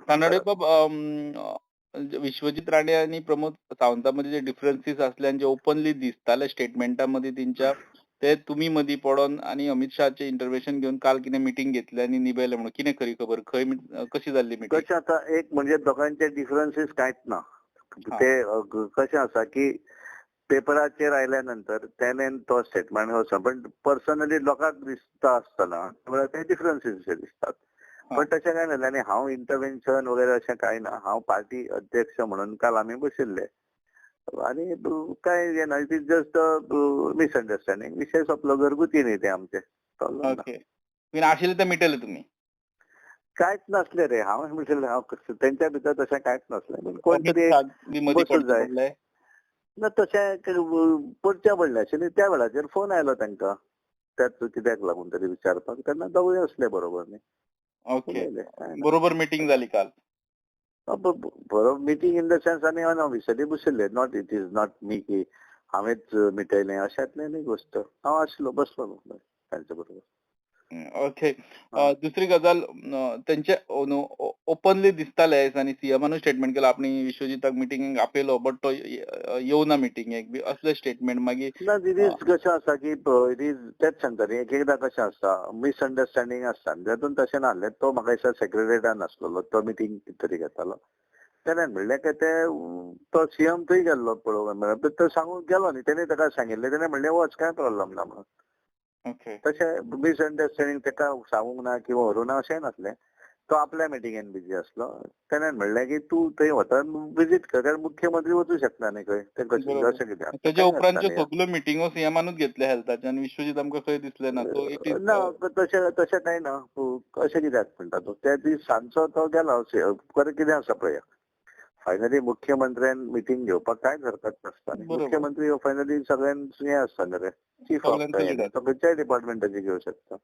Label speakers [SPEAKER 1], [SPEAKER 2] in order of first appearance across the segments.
[SPEAKER 1] सानाडे बाब, विश्वजीत राणे आणि प्रमोद सावंता मदीं जे डिफरन्सीस आसले आनी जे ओपनली दिसताले स्टेटमेंटा मदीं तेंच्या, ते तुमी मदीं पडोन आनी अमित शहाचे इंटरवेशन घेवन काल कितें मिटींग घेतले आनी निभयले म्हणून कितें खरी खबर, खंय कशी जाल्ली मिटींग?
[SPEAKER 2] कशें आतां एक म्हणजे दोगांचे डिफरन्सीस कांयच ना. ते कशें आसा की पेपराचेर आयल्या नंतर तेणेन तो स्टेटमेंट वचना, पण पर्सनली लोकांक दिसता आसतना म्हळ्यार ते डिफरन्सीस अशे दिसतात. पण तशें कांय नासलें आनी हांव इंटरवेन्शन वगैरे अशें कांय ना. हांव पार्टी अध्यक्ष म्हणून काल आमी बशिल्ले आनी कांय हें ना, it is just misunderstanding. विशय सोंपलो, घरगुती न्ही तें आमचें.
[SPEAKER 1] ओके, आशिल्लें तें मिटयलें तुमी?
[SPEAKER 2] कांयच नासलें रे, हांव म्हणलें हांव तेंच्या भितर तशें कांयच नासलें. पूण कोण तरी बसूं जाय ना तशें पडचें पडलें आशिल्लें. त्या वेळाचेर फोन आयलो तांकां, त्याच कित्याक लागून तरी विचारपाक, तेन्ना दोगूय आसले बरोबर न्ही.
[SPEAKER 1] ओके, बरोबर मिटींग जाली काल?
[SPEAKER 2] बरोबर मिटींग इन the sense आमी ऑफिशियली बशिल्ले, not it is not me की हांवेंच मिटयलें अशांतलें न्ही गोश्ट. हांव आसलो बसलो तांचे बरोबर.
[SPEAKER 1] ओके, दुसरी गजाल तेंचे ओपनली दिसताले आनी सीएमानूय स्टेटमेंट केला आपणे विश्वजिताक मिटिंगेक आपयलो बट तो येवना मिटिंगेक बी असले स्टेटमेंट मागीर
[SPEAKER 2] ना. It is कशें आसा की it is तेच सांगता न्ही, एक एकदां कशें आसता मिसअंडरस्टँडींग आसता आनी तातूंत तशें नासलें. तो म्हाका दिसता सेक्रेटरीटान नासलेलो, तो मिटींग कितें तरी घेतालो. तेणें म्हणलें की ते तो सीएम थंय गेल्लो पळोवंक म्हळ्यार तो सांगूंक गेलो न्ही, तेणें ताका सांगिल्लें, तेणें म्हणलें वच कांय प्रॉब्लम ना म्हणून. तशें मिसअंडरस्टँडींग ताका सांगूंक ना किंवा व्हरूंक ना अशेंय नासलें. तो आपल्या मिटिंगेन बिजी आसलो. तेणें म्हणलें की तूं थंय वता विजीट कर, कारण मुख्यमंत्री वचूं शकना न्ही खंय, तें कशें अशें कितें.
[SPEAKER 1] तेजे उपरांतच्यो सगल्यो मिटिंगो सीएमानूच घेतले हेल्थाचे आनी विश्वजीत आमकां खंय दिसले ना.
[SPEAKER 2] ना तशें तशें कांय ना. अशें कित्याक म्हणटा तूं? त्या दीस सांजचो तो गेलो. कारण कितें आसा पळय, फायनली मुख्यमंत्र्यान मिटींग घेवपाक कांयच हरकत नासता. मुख्यमंत्री हो फायनली सगळ्यांक हें आसता न्ही रे, चीफ ऑफ तो खंयच्याय डिपार्टमेंटाची घेवं शकता.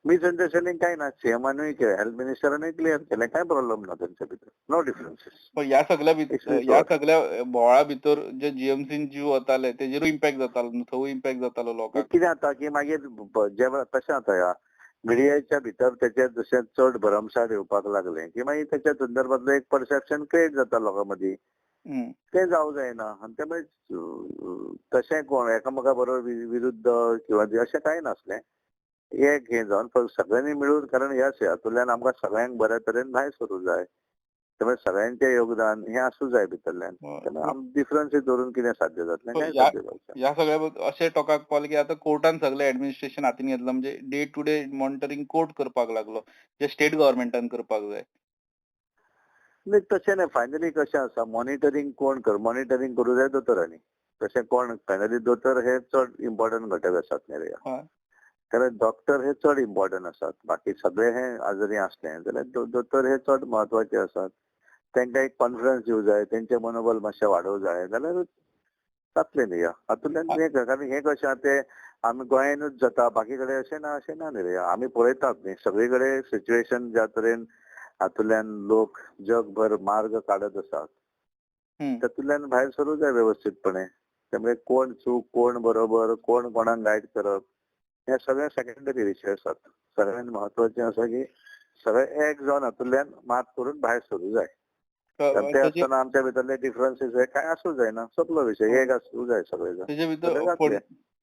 [SPEAKER 2] मिसअंडरस्टँडींग कांय ना, सीएमानूय केलें, हेल्थ मिनिस्टरानूय क्लियर केलें, कांय प्रॉब्लम ना तेंच्या भितर, नो डिफरन्सीस.
[SPEAKER 1] ह्या सगळ्या बोवाळा भितर जे जीएमसीन जीव वताले तेजेरूय इम्पॅक्ट जातालो, थंय इम्पॅक्ट जातालो लोकांक.
[SPEAKER 2] कितें जाता की मागीर जे कशें जाता ह्या मिडियाच्या भितर तेचेर जशें चड भरमसाठ येवपाक लागलें की मागीर तेच्या संदर्भातलो एक परसेप्शन क्रिएट जाता लोकां मदीं, तें जावं जायना. आनी त्यामुळे तशें कोण एकामेका बरोबर विरुद्ध किंवा अशें कांय नासलें. एक हें जावन फक्त सगळ्यांनी मिळून, कारण ह्या हातूंतल्यान आमकां सगळ्यांक बऱ्या तरेन भायर सरूं जाय, त्यामुळे सगळ्यांचें योगदान हें आसूं जाय भितरल्यान. त्यामुळे डिफरन्सीस दवरून कितें साध्य जातलें, कांय साध्य जावचें.
[SPEAKER 1] ह्या सगळ्या अशें टोकाक पावलें की आतां कोर्टान सगळें एडमिनिस्ट्रेशन हातीन घेतलां, म्हणजे day to day monitoring court करपाक लागलो, जे स्टेट गव्हर्मेंटान करपाक जाय.
[SPEAKER 2] नाही तशें न्ही, फायनली कशें आसा मॉनिटरींग कोण कर, मॉनिटरींग करूं जाय दोतोरांनी. तशें कोण फायनली दोतोर हे चड इम्पॉर्टंट घटक आसात न्ही रे, कारण डॉक्टर हे चड इम्पॉर्टंट आसात. बाकी सगळे हे आजारी आसले जाल्यार दोतोर हे चड म्हत्वाचे आसात. तांकां एक कॉन्फिडन्स दिवं जाय, तेंचें मनोबल मातशें वाडोवं जाय जाल्यार जातलें न्ही. हातूंतल्यान हें कारण हें कशें आहा तें आमी गोंयानूच जाता, बाकी कडेन अशें ना, अशें ना न्ही रे. आमी पळयतात न्ही सगळे कडेन सिच्युएशन ज्या तरेन हातूंतल्यान लोक जगभर मार्ग काडत आसात, तातूंतल्यान भायर सरूं जाय वेवस्थीतपणे. त्यामुळे कोण चूक कोण बरोबर, कोण कोणाक गायड करप हे सगळे सेकंडरी विशय आसात. सगळ्यात म्हत्वाचें आसा की सगळे एक जावन हातूंतल्यान मात करून भायर सरूं जाय. ते आसतना आमच्या भितरले डिफरन्सीस हे काय आसूं जायना, सोंपलो विशय, एक आसूं जाय सगळे जण.
[SPEAKER 1] तेजे भितर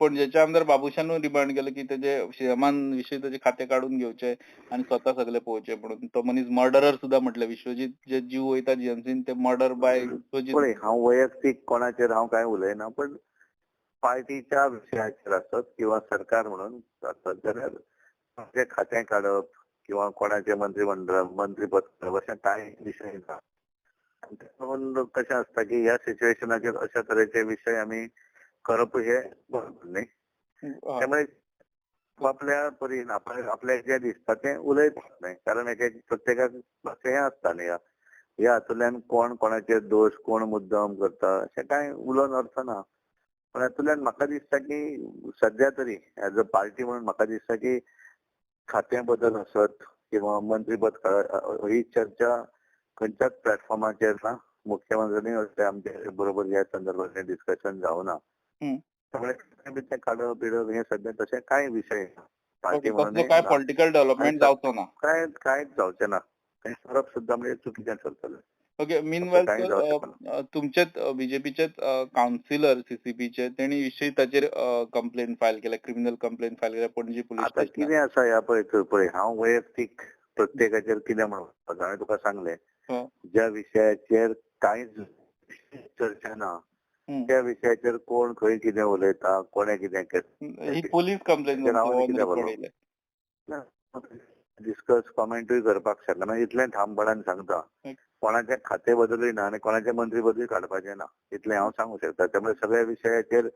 [SPEAKER 1] पणजेचे आमदार बाबूशानूय डिमांड केले की तेजे सीएमान विशय तेजे खाते काडून घेवचे आनी स्वता सगळे पळोवचे म्हणून. तो मनीस मर्डरर सुद्दां म्हटलें, विश्वजीत जे जीव वयता जीएमसीन ते मर्डर बाय विश्वजीत.
[SPEAKER 2] पळय हांव वैयक्तीक कोणाचेर हांव कांय उलयना, पण पार्टीच्या विशयाचेर आसत किंवा सरकार म्हणून आसत जाल्यार कोणाचें खातें काडप किंवा कोणाचें मंत्रीमंडळ मंत्रीपद काडप अशें कांय विशय ना. म्हणून कशें आसता की ह्या सिच्युएशनाचेर अशा तरेचे विशय आमी करप हे बरोबर न्ही. त्यामुळे आपल्या परीन आपल्याक जें दिसता तें उलयतात न्ही, कारण एक एक प्रत्येकाक हें आसता न्ही. ह्या हातूंतल्यान कोण कोणाचेर दोश कोण मुद्दम करता अशें कांय उलोवन अर्थ ना. पण हातूंतल्यान म्हाका दिसता की सद्या तरी एज अ पार्टी म्हणून म्हाका दिसता की खातें बदल आसत किंवा मंत्रीपद ही चर्चा खंयच्याच प्लॅटफॉर्माचेर ना. मुख्यमंत्र्यांनी आमचे बरोबर ह्या संदर्भात डिस्कशन जावं ना, त्यामुळे तें काडप बिडप हे सध्या तशें कांय विशय
[SPEAKER 1] पार्टी म्हणून काय पॉलिटिकल डेव्हलपमेंट जावचो ना,
[SPEAKER 2] काय कांयच जावचें ना. थंय सरप सुद्दां म्हणजे चुकीचें थरतलें.
[SPEAKER 1] ओके,
[SPEAKER 2] असं
[SPEAKER 1] मीनवायल
[SPEAKER 2] कांय जावं शकना.
[SPEAKER 1] तुमच्याच बीजेपीचेच कावन्सिलर सीसीपीचे तेणी विशय ताचेर कंप्लेन फायल केल्या, क्रिमिनल कंप्लेन फायल केल्या पणजी पुलीस
[SPEAKER 2] आता
[SPEAKER 1] स्टेशनार.
[SPEAKER 2] कितें आसा ह्या पळय थंय पळय, हांव वैयक्तीक प्रत्येकाचेर कितें म्हणपाचो, हांवें तुका सांगलें, ज्या विशयाचेर कांयच चर्चा ना त्या विशयाचेर कोण खंय कितें उलयता, कोणें कितें केलें,
[SPEAKER 1] ही पोलीस कंप्लेन
[SPEAKER 2] हांव
[SPEAKER 1] ऑन
[SPEAKER 2] कितें
[SPEAKER 1] रिकॉर्ड
[SPEAKER 2] बरोवं?
[SPEAKER 1] येयल्या.
[SPEAKER 2] डिस्कस कॉमेंटूय करपाक शकना, इतलें ठामपणान सांगता. कोणाचें खातें बदलूय ना आनी कोणाचें मंत्री पदूय काडपाचें ना, इतलें हांव सांगू शकता. त्यामुळे सगळ्या विशयाचेर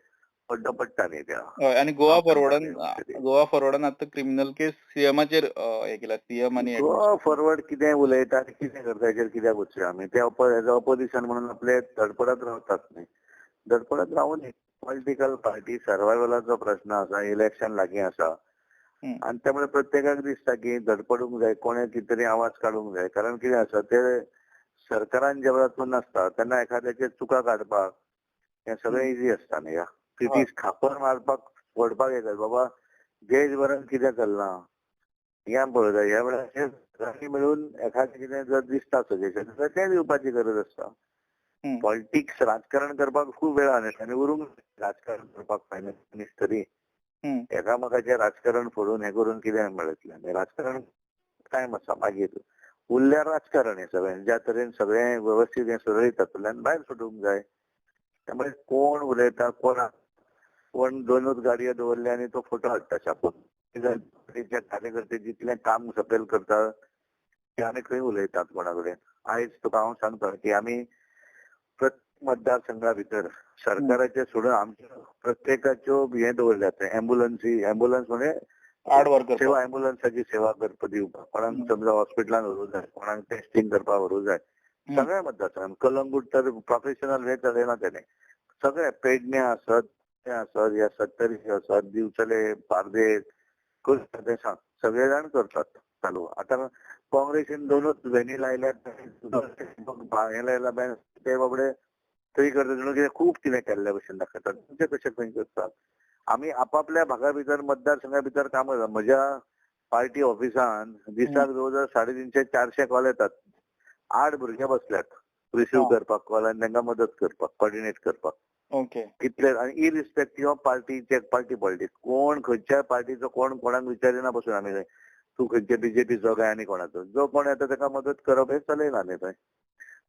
[SPEAKER 2] पड्डो पडटा न्ही त्या.
[SPEAKER 1] हय, आनी गोवा
[SPEAKER 2] हांव सांगता
[SPEAKER 1] फॉरवर्डान
[SPEAKER 2] न्ही तरी.
[SPEAKER 1] गोवा फॉरवर्डान आतां क्रिमिनल केस सीएमाचेर हे केला, सीएम आनी
[SPEAKER 2] गोवा फॉरवर्ड कितें उलयता आनी कितें करता हेचेर कित्याक वचया आमी? ते एज ऑपोजिशन म्हणून आपले धडपडत रावतात न्ही, धडपडत रावून पॉलिटिकल पार्टी सर्वायवलाचो प्रश्न आसा, इलेक्शन लागीं आसा आनी त्यामुळे प्रत्येकाक दिसता की धडपडूंक जाय, कोणें कितें तरी आवाज काडूंक जाय. कारण कितें आसा, ते सरकारान ज्या वेळार तूं नासता तेन्ना एखाद्याचेर चुका काडपाक हें सगळें इजी आसता न्ही. क्रिटीस खापर मारपाक फोडपाक येता, बाबा देशभरान कितें चल्लां हें पळयता. ह्या वेळार सगळ्यांनी मेळून एखादें कितें जर दिसता सजेशन जाल्यार तें दिवपाची गरज आसता. पॉलिटिक्स राजकारण करपाक खूब वेळ आनी आनी उरूंक राजकारण करपाक फायनल मनीस तरी एकामेकाचें राजकारण फोडून हें करून कितें मेळटलें? राजकारण टायम आसा, मागीर उरल्यार राजकारण हें सगळें ज्या तरेन सगळें वेवस्थीत हें सुरळीत जातलें भायर सुटूंक जाय. त्यामुळे कोण उलयता, कोण दोनूच गाडयो दवरल्या आनी तो फोटो हाडटा छापून. कार्यकर्ते जितलें काम सकयल करता ते आमी खंय उलयतात कोणा कडेन. आयज तुका हांव सांगता की आमी प्रत्येक मतदारसंघा भितर सरकाराचे सोडून आमच्या प्रत्येकाच्यो हें दवरल्यात एम्बुलन्सी, एम्बुलन्स म्हणजे सेवा, एम्बुलन्साची सेवा करपा दिवपाक, कोणाक समजा हॉस्पिटलान व्हरूं जाय, कोणाक टेस्टिंग करपाक व्हरूं जाय, सगळ्या मतदारसंघात. कलंगूट तर प्रोफेशनल हे चलयना तेणे, सगळे पेडणे आसत, ते आसत, या सत्तरी आसत, दिवचले, बार्देस, ते सांग सगळे जाण करतात चालू. आता काँग्रेसीन दोनूच व्हॅनी लायल्यात, हें लायला बॅन, ते बाबडे थंय करता, जणू कितें खूब कितें केल्ल्या भशेन दाखयतात. तुमचे कशें खंय करतात? आमी आपापल्या भागा भितर मतदारसंघा भितर काम करतात. म्हज्या पार्टी ऑफिसान दिसाक जवळ जवळ 350-400 कॉल येतात. 8 भुरगे बसल्यात रिसीव करपाक कॉल आनी तांकां मदत करपाक, कॉर्डिनेट करपाक. कितले आनी इरिस्पेक्टीव ऑफ पार्टीचे, पार्टी पॉलिटिक्स, कोण खंयच्या पार्टीचो कोण कोणाक विचारिना बसून आमी, तूं खंयच्या बीजेपीचो काय आनी कोणाचो, जो कोण येता ताका मदत करप हें चलयना न्ही. थंय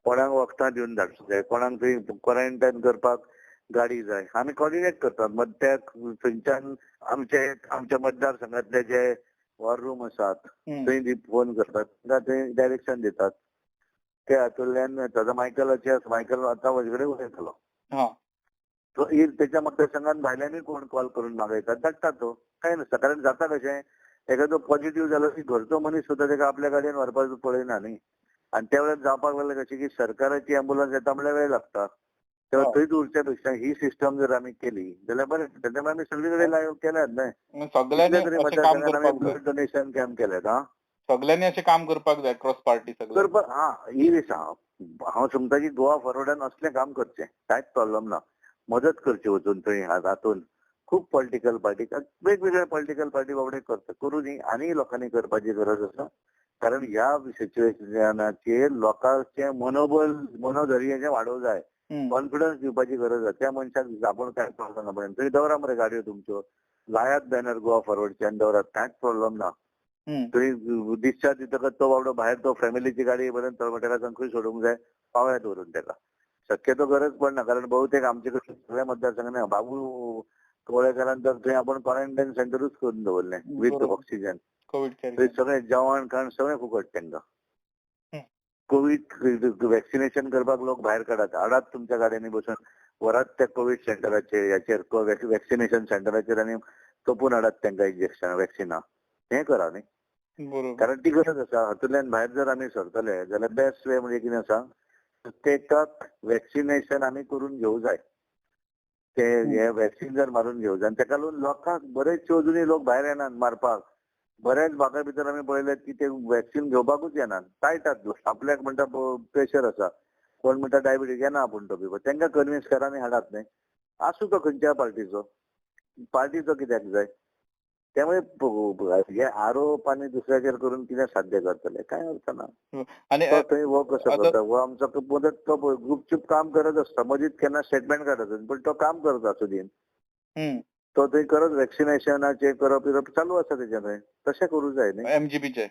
[SPEAKER 2] कोणाक वखदां दिवन धाडूंक जाय, कोणाक थंय क्वॉरंटायन करपाक गाडी जाय, आमी कॉर्डिनेट करतात. मग त्या थंयच्यान आमचे आमच्या मतदारसंघातले जे वॉर रूम आसात थंय फोन करतात, तांकां थंय डायरेक्शन दितात. ते हातूंतल्यान ताजो मायकलाचे, मायकल आतां म्हजे कडेन उलयतलो, तो तेच्या मतदारसंघात भायल्यानूय कोण कॉल करून मागयतात, धाडटा तो, कांय नासता. कारण जाता कशें, एखादो पॉझिटिव्ह जालो की घरचो मनीस सुद्दां ताका आपल्या गाडयेन व्हरपाक पळयना न्ही. आनी त्या वेळार जावपाक लागलें कशें की सरकाराची एम्बुलन्स येता म्हणल्यार वेळ लागता, तेव्हा थंयच उरच्या पेक्षा ही सिस्टम जर आमी केली जाल्यार बरें. त्यामुळे आमी सगळे कडेन लायव्ह केल्यात न्हय,
[SPEAKER 1] सगळ्यांनी
[SPEAKER 2] तरी
[SPEAKER 1] काम
[SPEAKER 2] आमी ब्लड डोनेशन कॅम्प केल्यात. हा,
[SPEAKER 1] सगळ्यांनी अशें काम करपाक जाय, क्रॉस पार्टी सगळ्यांनी
[SPEAKER 2] करपाक. हा, ही दिसा हांव समजा की गोवा फॉरवर्डान असलें काम करचें, कांयच प्रॉब्लम ना, मदत करची वचून थंय हातून. खूब पॉलिटिकल पार्टी, वेगवेगळ्या पॉलिटिकल पार्टी बाबडे करता, करूं न्ही, आनी लोकांनी करपाची गरज आसा. कारण ह्या सिच्युएशनाचेर लोकांचें मनोबल, मनोधैर्याचें वाडोवंक जाय, कॉन्फिडन्स दिवपाची गरज आसा. त्या मनशाक आपूण कांय प्रॉब्लम ना, पण थंय दवरा मरे गाडयो तुमच्यो, लायात बॅनर गोवा फॉरवर्डचे आनी दवरात, कांयच प्रॉब्लम ना. थंय डिस्चार्ज दितकच तो बाबडो भायर तो फॅमिलीची गाडी पर्यंत ताका खंय सोडूंक जाय, पावयात व्हरून ताका. शक्यतो गरज पडना, कारण बहुतेक आमचे कडेन सगळ्या मतदारसंघांनी बाबू कवळेकारान तर थंय आपण क्वॉरंटायन सेंटरूच करून दवरलें विथ ऑक्सिजन, थंय सगळें जेवण खाण सगळें फुकट तांकां. कोवीड वॅक्सिनेशन करपाक लोक भायर काडात, हाडात तुमच्या गाडयांनी बसून व्हरात त्या कोवीड सेंटराचेर, ह्याचेर वॅक्सिनेशन सेंटराचेर आनी तोपून हाडात तांकां इंजेक्शन वॅक्सिना, हें करा न्ही. कारण ती गरज आसा. हातूंतल्यान भायर जर आमी सरतले जाल्यार बेस्ट वे म्हणजे कितें आसा, प्रत्येकाक वॅक्सिनेशन आमी करून घेवं जाय, ते हे वॅक्सिन जर मारून घेवं जाय. आनी ताका लागून लोकांक बरेचशे अजुनूय लोक भायर येनात मारपाक. बऱ्याच भागा भितर आमी पळयले की ते वॅक्सिन घेवपाकूच येनात, टाळटात. आपल्याक म्हणटा प्रेशर आसा, कोण म्हणटा डायबिटीज, येना आपूण तो बी, तांकां कन्विन्स करा आनी हाडात न्ही. आसूं तो खंयच्या पार्टीचो, पार्टीचो कित्याक जाय. त्यामुळे हे आरोप आनी दुसऱ्याचेर करून कितें साध्य करतले काय अर्थ ना.
[SPEAKER 1] आनी
[SPEAKER 2] तो थंय हो कसो
[SPEAKER 1] आतां-
[SPEAKER 2] करता, हो आमचो मदत तो गुपचूप काम करत आसता, मदींच केन्ना स्टेटमेंट काडत, पण तो काम करता सुदीन. तो थंय करत वॅक्सिनेशनाचे करप बिरप चालू आसा तेजें थंय, तशें करूं जाय न्ही.
[SPEAKER 1] एमजीपीचे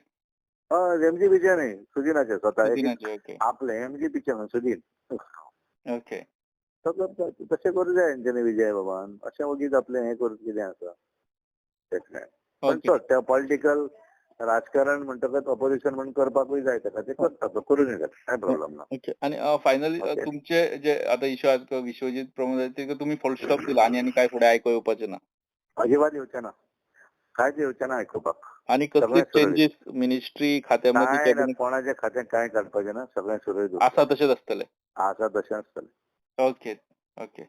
[SPEAKER 2] हय, एमजीपीचे न्ही, सुदिनाचे स्वता
[SPEAKER 1] सुदिनाचे, ओके.
[SPEAKER 2] आपले एमजीपीचे न्हय, सुदीन.
[SPEAKER 1] ओके.
[SPEAKER 2] तो करता, तशें करूं जाय तेंच्यांनी विजय बाबान, अशें वगीच आपलें हें करून कितें आसा स्टेटमेंट. पण
[SPEAKER 1] ओके.
[SPEAKER 2] चड त्या पॉलिटिकल राजकारण म्हणटकच ऑपोजिशन म्हणून करपाकूय जाय ताका, ते करता, तो करूं नये, कांय प्रॉब्लम ना.
[SPEAKER 1] ओके. आणि फायनली
[SPEAKER 2] ओके.
[SPEAKER 1] तुमचे जे आता इश्यू आज विश्वजीत प्रमाण ते तुम्ही फुल स्टॉप दिला आणि आणि काय फुडें आयको येवपाचें ना.
[SPEAKER 2] अजिबात येवचें ना, कांयच येवचें ना आयकुपाक.
[SPEAKER 1] आणि कसली
[SPEAKER 2] सगळें सुरळीत.
[SPEAKER 1] चेंजीस मिनिस्ट्री खात्यामध्ये
[SPEAKER 2] काय ना,
[SPEAKER 1] कॅबिनेट
[SPEAKER 2] कोणाच्या खात्यात काय काडपाचें ना, सगळें सुरळीत
[SPEAKER 1] आसा तशेंच आसतलें.
[SPEAKER 2] आसा तशें आसतलें.
[SPEAKER 1] Okay okay.